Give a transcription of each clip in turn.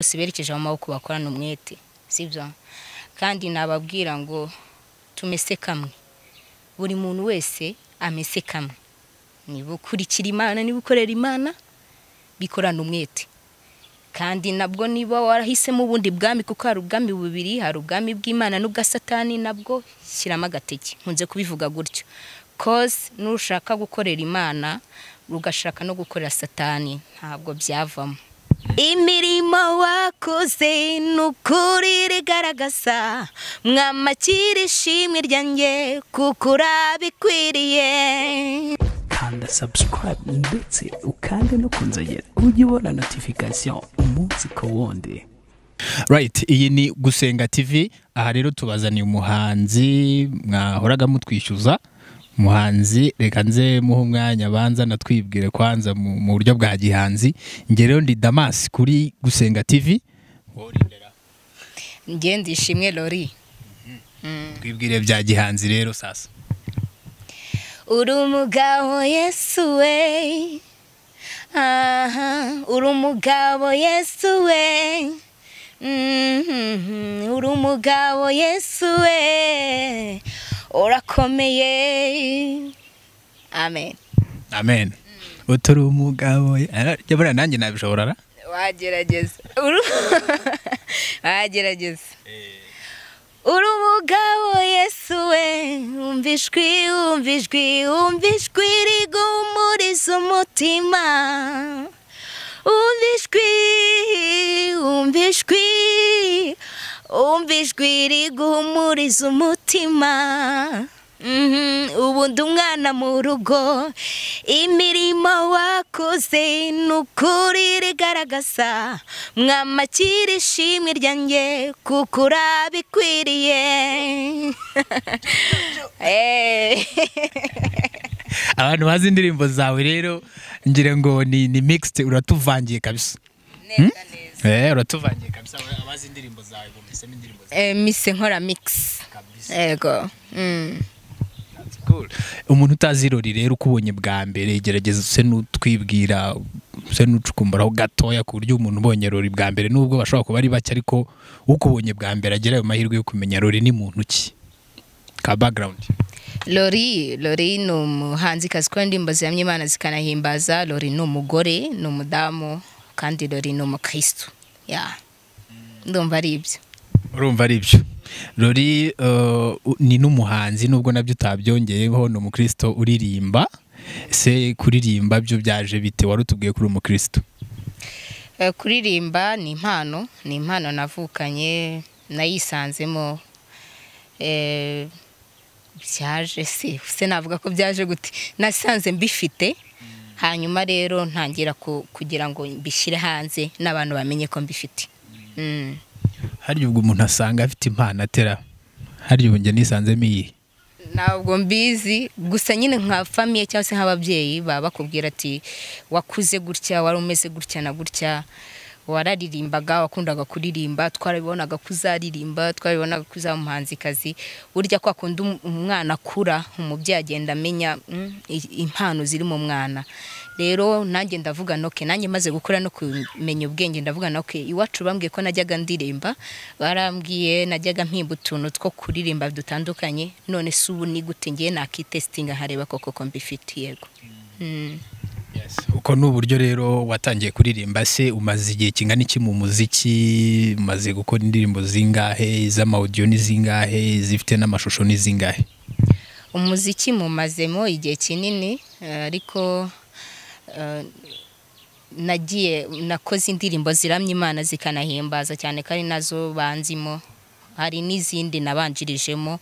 Bose berekeje amaboko bakorana umwete, sibyo? Kandi nababwira ngo tumese kamwe, buri muntu wese amese kamwe. Niba ukurikira Imana, niba ukorera Imana, bikorana umwete. Kandi nabwo niba warahisemo ubundi bwami, kuko hari ubwami bubiri, hari ubwami bw'Imana n'ubwa Satani, nabwo shyiramo agateke. Nkunze kubivuga gutyo, 'cause nushaka gukorera Imana ugashaka no gukorera Satani, ntabwo byavamo. Imirimo wakoze ni ukuri rigaragaza, mwamakira ishimwe ryanjye kuko urabikwiriye. Kanda subscribe ndetse ukande no ku nzogera, ujye ubona notification umunsi ku wundi. Right, iyi ni Gusenga TV. Aha rero tubazaniye umuhanzi mwahoraga mutwishyuza. Umuhanzi, reka nze muhe umwanya abanza natwibwire kwanza mu buryo bwa gihanzi. Njye rero ndi Damas kuri Gusenga TV. Wowe urindera? Njye ndishimwe Lori. Twibwire bya gihanzi rero sasa. Uri umugabo Yesu we, aha, uri umugabo Yesu we. Uri umugabo Yesu we, urakomeye, amen. Amen. Uturi umugabo, jya buriya nanjye nabishobora ra? Wagerageza. Wagerageza. Uri umugabo Yesu we, umva ijwi, umva ijwi, umva ijwi riguhumuriza umutima, umva ijwi, umva ijwi, umva ijwi riguhumuriza umutima. Ubu ndi umwana mu rugo, imirimo wakoze ni ukuri rigaragaza, mwamakira ishimwe ryanjye kuko urabikwiriye. Abantu bazi indirimbo zawe rero, ngira ngo ni mixed, uratuvangiye kabisa. Neza neza. Uratuvangiye kabisa, abazi indirimbo zawe bumvisemo indirimbo zawe. Mise nkora mix. Kabisa. Yego. That's cool. Umuntu utazi Lori rero, ukubonye bwa mbere, gerageza use n'utwibwira, use n'ucukumburaho gatoya, ku buryo umuntu ubonye Lori bwa mbere, nubwo bashobora kuba ari bake, ariko ukubonye bwa mbere agira ayo mahirwe yo kumenya Lori ni muntu ki, ka background. Lori ni umuhanzikazi ukora indirimbo ziramya Imana zikanahimbaza. Lori ni umugore, ni umudamu, kandi Lori ni umukristo. Ya. Ndumva ari ibyo. Urumva ari ibyo. Lori ni n'umuhanzi, nubwo nabyo utabyongeyeho, ni umukristo uririmba. Se kuririmba byo byaje bite? Wari utubwiye kuri umukristo. Kuririmba ni impano, ni impano navukanye, nayisanzemo. Byaje se navuga ko byaje gute? Nasanze mbifite, hanyuma rero ntangira kugira ngo mbishyire hanze n'abantu bamenye ko mbifite. Harya ubwo umuntu asanga afite impano atera? Harya ubu njye nisanzemo iyi? Ntabwo mbizi, gusa nyine nka famille cyangwa se nk'ababyeyi baba bakubwira ati wakuze gutya, wari umeze gutya na gutya, wararirimbaga, wakundaga kuririmba, twarabibonaga ko uzaririmba, twarabibonaga ko uzaba umuhanzikazi. Burya kwa kundi umwana akura, umubyeyi agenda amenya impano ziri mu mwana. Rero nanjye ndavuga noke, nanjye maze gukura no kumenya ubwenge ndavuga noke, iwacu bambwiye ko najyaga ndirimba, barambwiye najyaga mpimba utuntu two kuririmba dutandukanye, none se ubu ni gute ngiye nakitestinga nkareba koko ko mbifite? Yego. Yes. Uko ni uburyo rero watangiye kuririmba. Se umaze igihe kingana iki mu muziki? Umaze gukora indirimbo zingahe? Iz'amaudio ni zingahe? Izifite n'amashusho ni zingahe? Umuziki mumazemo igihe kinini, ariko nagiye nakoze indirimbo ziramya Imana zikanahimbaza cyane, kandi nazo banzimo. Hari n'izindi nabanjirijemo,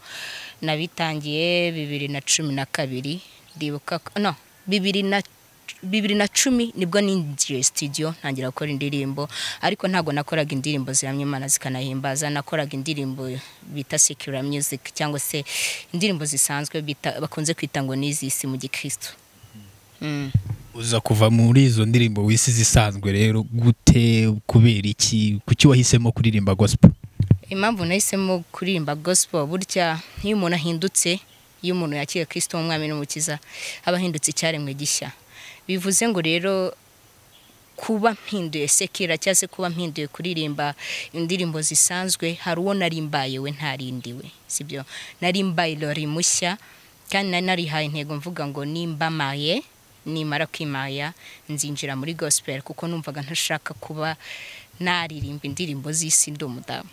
nabitangiye 2012, ndibuka no 2010 nibwo ninjiye studio ntangira gukora indirimbo, ariko ntabwo nakoraga indirimbo ziramya Imana zikanahimbaza, nakoraga indirimbo bita secular music cyangwa se indirimbo zisanzwe bita, bakunze kwita ngo n'izisi mu gikristo. Uza kuva muri izo ndirimbo wisi zisanzwe rero gute? Kubera iki? Kuki wahisemo kuririmba gospel? Impamvu nahisemo kuririmba gospel, burya iyo umuntu ahindutse, iyo umuntu yakira Kristo nk'umwami n'umukiza, aba ahindutse icyaremwe gishya. Bivuze ngo rero Kuba mpinduye secular cyangwa se kuba mpinduye kuririmba indirimbo zisanzwe, hari uwo nari mbaye we ntarindiwe, sibyo? Nari mbaye Lori mushya, kandi nari narihaye intego mvuga ngo nimba maye, nimara kwimaya nzinjira muri gospel, kuko numvaga ntashaka kuba naririmba indirimbo z'isi ndi umudamu.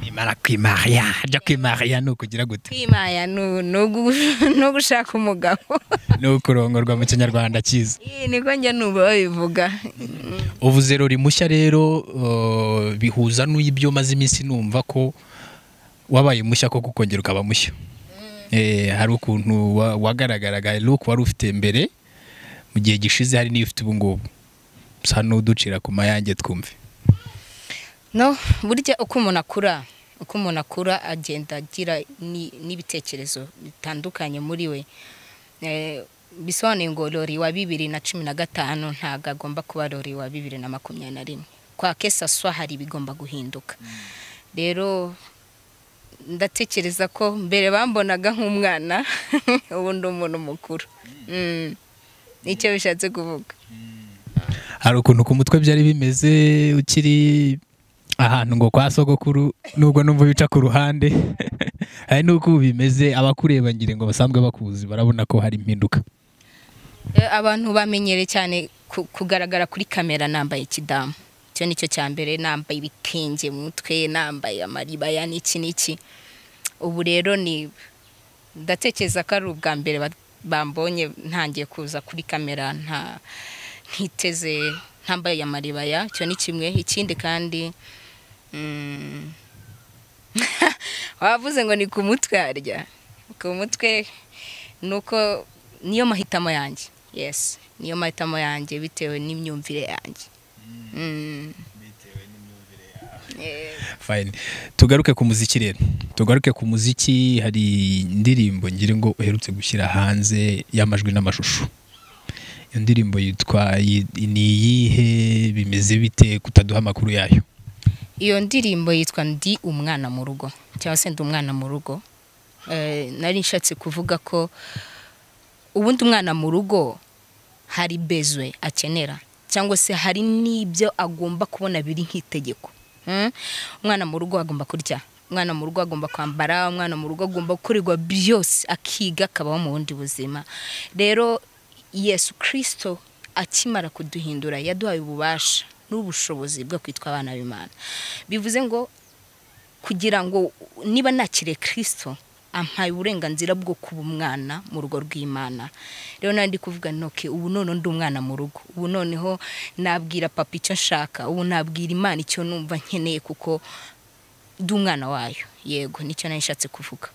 Nimara kwimaya, jya kwimaya ni ukugira gute? Kwimaya ni ugushaka umugabo. Ni ukurongorwa mu Kinyarwanda cyiza. Niko njya numva babivuga. Uvuze Lori mushya rero, bihuza n'ibyo maze iminsi numva ko wabaye mushya koko ukongera ukaba mushya. Hari ukuntu wagaragaraga, look wari ufite mbere mu gihe gishize, hari n'iyo ufite ubu ngubu. Sa n'uducira ku mayange twumve. No, burya uko umuntu akura agenda agira n'ibitekerezo bitandukanye muri we. Bisobanuye ngo Lori wa 2015 ntabwo agomba kuba Lori wa 2021. Kwa kesa swa hari bigomba guhinduka. Rero ndatekereza ko mbere bambonaga nk'umwana, ubu ndi umuntu mukuru. Nicyo bishatse kuvuga. Hari ukuntu ku mutwe byari bimeze ukiri ahantu ngo kwa sogokuru, nubwo numva bica ku ruhande, hari nuko bimeze abakureba ngire ngo basanzwe bakuzi barabona ko hari impinduka. Abantu bamenyere cyane kugaragara kuri kamera nambaye ikidamu. Icyo nicyo cya mbere, nambaye ibitenge mu mutwe, nambaye amaribaya n'iki n'iki. Ubu rero ni ndatekereza ko ari ubwa mbere bambonye ntangiye kuza kuri kamera nta ntiteze, ntambaye amaribaya. Icyo ni kimwe. Ikindi kandi wavuze ngo ni ku mutwe, harya ku mutwe nuko niyo mahitamo yanjye. Yes, niyo mahitamo yanjye bitewe n'imyumvire yanjye. Bitewe n'imyumvire yawe. Fine. Tugaruke ku muziki rero. Tugaruke ku muziki, hari indirimbo ngira ngo uherutse gushyira hanze y'amajwi n'amashusho. Iyo ndirimbo yitwa ni iyihe, bimeze bite kutaduha amakuru yayo? Iyo ndirimbo yitwa Ndi umwana mu rugo, cyangwa se Ndi umwana mu rugo. Nari nshatse kuvuga ko ubundi umwana mu rugo hari bezwe akenera, cyangwa se hari n'ibyo agomba kubona biri nk'itegeko. Umwana mu rugo agomba kurya, umwana mu rugo agomba kwambara, umwana mu rugo agomba gukorerwa byose, akiga akabaho mu bundi buzima. Rero Yesu Kristo akimara kuduhindura yaduhaye ububasha n'ubushobozi bwo kwitwa abana b'Imana. Bivuze ngo kugira ngo niba nakire Kristo ampaye uburenganzira bwo kuba umwana mu rugo rw'Imana. Rero nandi kuvuga ntoke ubu none ndi umwana mu rugo, ubu noneho nabwira papa icyo nshaka, ubu nabwira Imana icyo numva nkeneye kuko ndi umwana wayo. Yego, nicyo nari nshatse kuvuga.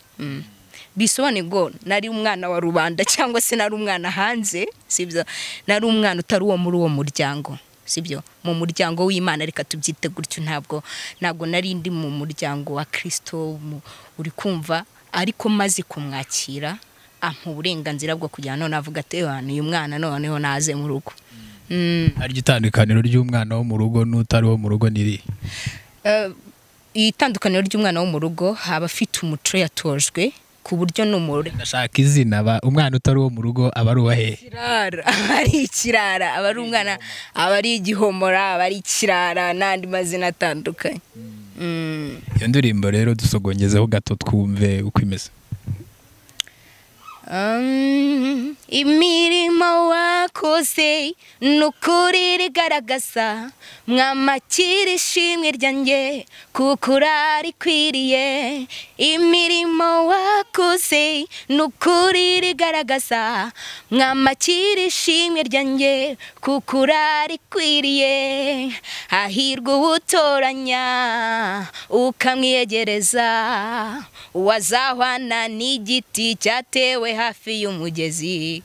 Bisobanuye ngo nari umwana wa rubanda cyangwa se nari umwana hanze, sibyo? Nari umwana utari uwo muri uwo muryango, sibyo? Mu muryango w'Imana, reka tubyite gutyo, ntabwo nari ndi mu muryango wa Kristo uri kumva, ariko maze kumwakira ampa uburenganzira bwo kujya none avuga ati uyu mwana noneho naze mu rugo. Hari itandukaniro ry'umwana wo mu rugo n'utari wo mu rugo niri? Itandukaniro ry'umwana wo mu rugo haba afite umuco yatojwe ku buryo n'umure. Ndashaka izina umwana utari wo mu rugo aba ari uwahe? Kirara, aba ari ikirara, aba ari umwana, aba ari igihomora, aba ari ikirara n'andi mazina atandukanye. Iyo ndirimbo rero dusogongezeho gato twumve uko imeze. Imirimo wakoze nukuri rigaragaza, mwamakira ishimwe ryanjye kuko urarikwiriye. Imirimo wakoze nukuri rigaragaza, mwamakira ishimwe ryanjye kuko urarikwiriye. Hahirwa uwutoranya ukamwiyegereza, uwazahwana n'igiti cyatewe hafi y'umugezi.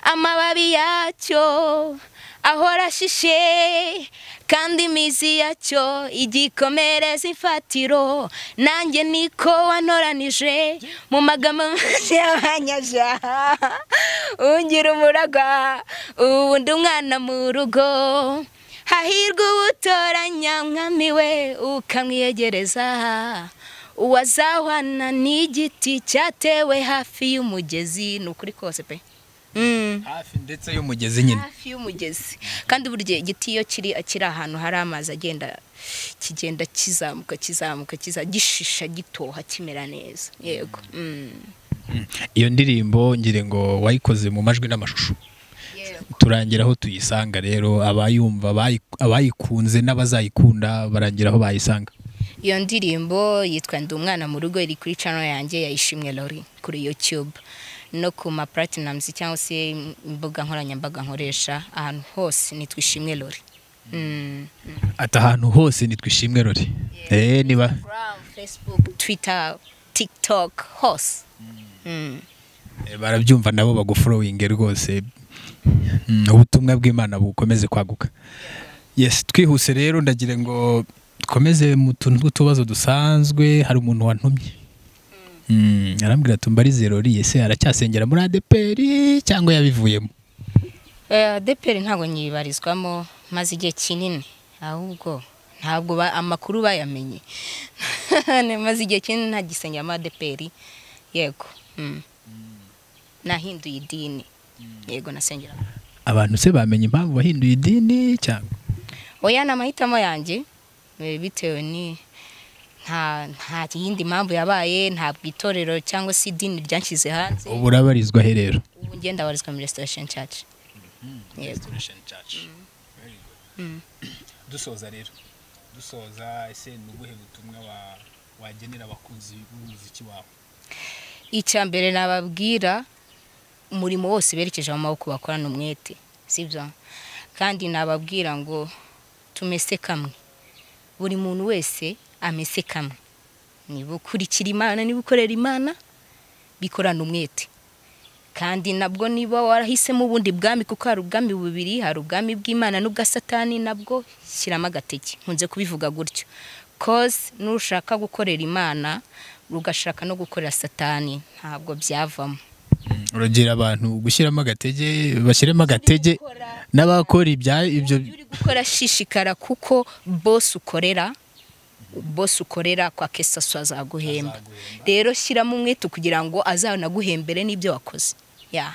Amababi yacyo ahora ashishe, kandi imizi yacyo igikomereza imfatiro. Nanjye niko wantoranije mu magambo y'abanyaja, ungira umuragwa ubu ndi umwana mu rugo. Hahirwa uwutoranya mwami we ukamwiyegereza, uwazahwana n'igiti cyatewe hafi y'umugezi. Ni ukuri kose pe. Hafi ndetse y'umugezi nyine. Hafi y'umugezi. Kandi burya igiti iyo kiri ahantu hari amazi agenda kigenda kizamuka kizamuka gishisha gitoha kimera neza. Yego. Iyo ndirimbo ngire ngo wayikoze mu majwi n'amashusho. Turangira aho tuyisanga rero, abayumva abayikunze n'abazayikunda barangira aho bayisanga. Iyo ndirimbo yitwa Ndi Umwana mu Rugo, iri kuri channel yanjye ya Ishimwe Lori kuri YouTube no ku ma platinums cyangwa se imbuga nkoranyambaga nkoresha, ahantu hose nitwa Ishimwe Lori. Ata ahantu hose nitwa Ishimwe Lori. Niba Facebook, Twitter, TikTok hose. Barabyumva nabo bagufollowing rwose. Ubutumwa bw'Imana bukomeze kwaguka. Yes, twihuse rero ndagira ngo komeze mu tuntu tw'utubazo dusanzwe. Hari umuntu wantumye arambwira tumbarize Lori, ese aracyasengera muri ADEPR cyangwa yabivuyemo? ADEPR ntabwo nyibarizwamo maze igihe kinini, ahubwo ntabwo amakuru bayamenye. Maze igihe kinini ntagisengera muri ADEPR. Yego. Nahinduye idini. Yego, nasengera. Abantu se bamenye impamvu wahinduye idini cyangwa? Oya, ni amahitamo yanjye bitewe ni nta yindi mpamvu yabaye, ntabwo itorero cyangwa se idini ryanshyize hanze. Ubu urabarizwa he rero? Ubu ngenda barizwa muri Restoration Church. Yego. Restoration Church. Very good. Dusoza rero. Dusoza, ese ni ubuhe butumwa wagenera abakunzi b'umuziki wawe? Icya mbere nababwira, umurimo wose berekeje mu maboko bakorana umwete, sibyo? Kandi nababwira ngo tumese kamwe, buri muntu wese amese kamwe. Niba ukurikira Imana, niba ukorera Imana, bikorana umwete. Kandi nabwo niba warahisemo ubundi bwami, kuko hari ubwami bubiri, hari ubwami bw'Imana n'ubwa Satani, nabwo shyiramo agateke. Nkunze kubivuga gutyo, cause nushaka gukorera Imana ugashaka no gukorera Satani ntabwo byavamo. Uragira abantu gushyiramo agatege, bashyiremo agatege n'abakora ibyo uri gukora, shishikara, kuko boss ukorera kwa kesasu azaguhemba. Rero shyiramo umwete kugira ngo azanaguhembere n'ibyo wakoze. Ya.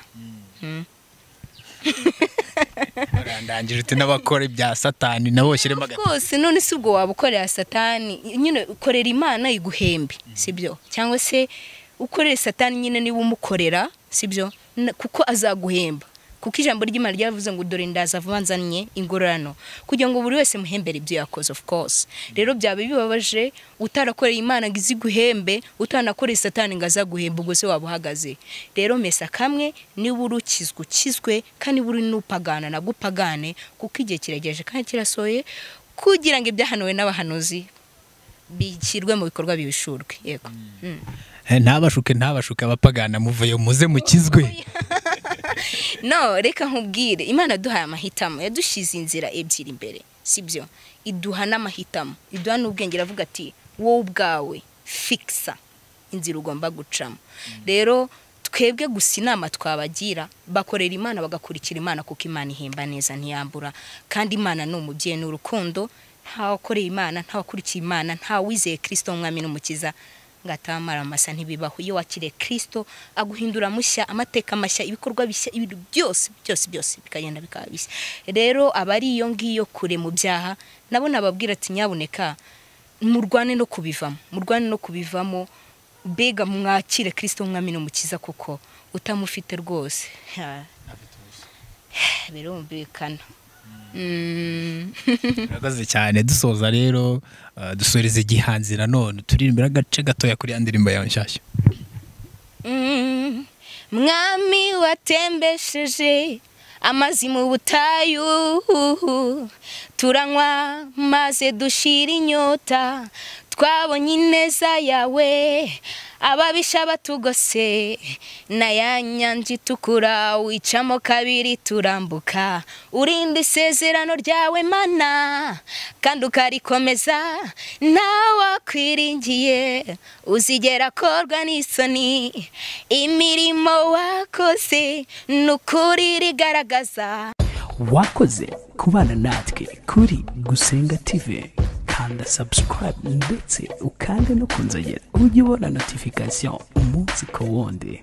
Barandangije uti n'abakora ibya Satani nabo bashyiremo agatege. Rwose none si ubwo waba ukorera Satani, nyine ukorera Imana iguhembe, sibyo? Cyangwa se ukorera Satani nyine niba umukorera, sibyo? Kuko azaguhemba. Kuko ijambo ry'Imana ryavuze ngo dore ndaza vuba nzanye ingororano kugira ngo buri wese muhembere ibyo yakoze, of course. Rero byaba bibabaje utarakoreye Imana ngo iziguhembe, utanakoreye Satani ngo azaguhembe, ubwo se waba uhagaze. Rero mesa kamwe, niba urukizwe ukizwe, kandi buri n'upagana nabwo upagane, kuko igihe kiregereje kandi kirasoye kugira ngo ibyahanuwe n'abahanuzi bishyirwe mu bikorwa bibishurwe. Yego. Ntabashuke abapagana, muveyo muze mukizwe. No, reka nkubwire, Imana duhaye amahitamo, yadushyize inzira ebyiri imbere, sibyo? Iduha n'amahitamo, iduha n'ubwenge, iravuga ati wowe ubwawe fixa inzira ugomba gucamo. Rero twebwe gusa inama twabagira, bakorera Imana bagakurikira Imana, kuko Imana ihemba neza ntiyambura, kandi Imana ni umubyeyi n'urukundo. Ntawakoreye Imana, ntawakurikiye Imana, ntawizeye Kristo umwami n'umukiza ngatamara amasa ntibibaho. Iyo wakiriye Kristo aguhindura mushya, amateka mashya, ibikorwa bishya, ibintu byose byose byose bikagenda bikaba bishya. Rero abari iyo ngiyo kure mu byaha nabo nababwira ati nyabuneka murwane no kubivamo, murwane no kubivamo, mbega mwakire Kristo umwami n'umukiza, kuko utamufite rwose birumvikana. Murakoze cyane. Dusoza rero, dusoreze igihanzi nanone turirimbira agace gatoya kuri ya ndirimbo yawe nshyashya. Mwami watembesheje amazi mu butayu, turanywa maze dushira inyota, twabonye ineza yawe, ababisha batugose, na ya nyanja itukura wicamo kabiri turambuka, urinda isezerano ryawe Mana kandi ukarikomeza, ntawakwiringiye uzigera akorwa n'isoni, imirimo wakoze n'ukuri rigaragaza. Wakoze kubana natwe kuri Gusenga TV. Kanda subscribe ndetse ukande no kunzogera ujye ubona notification umunsi ku wundi.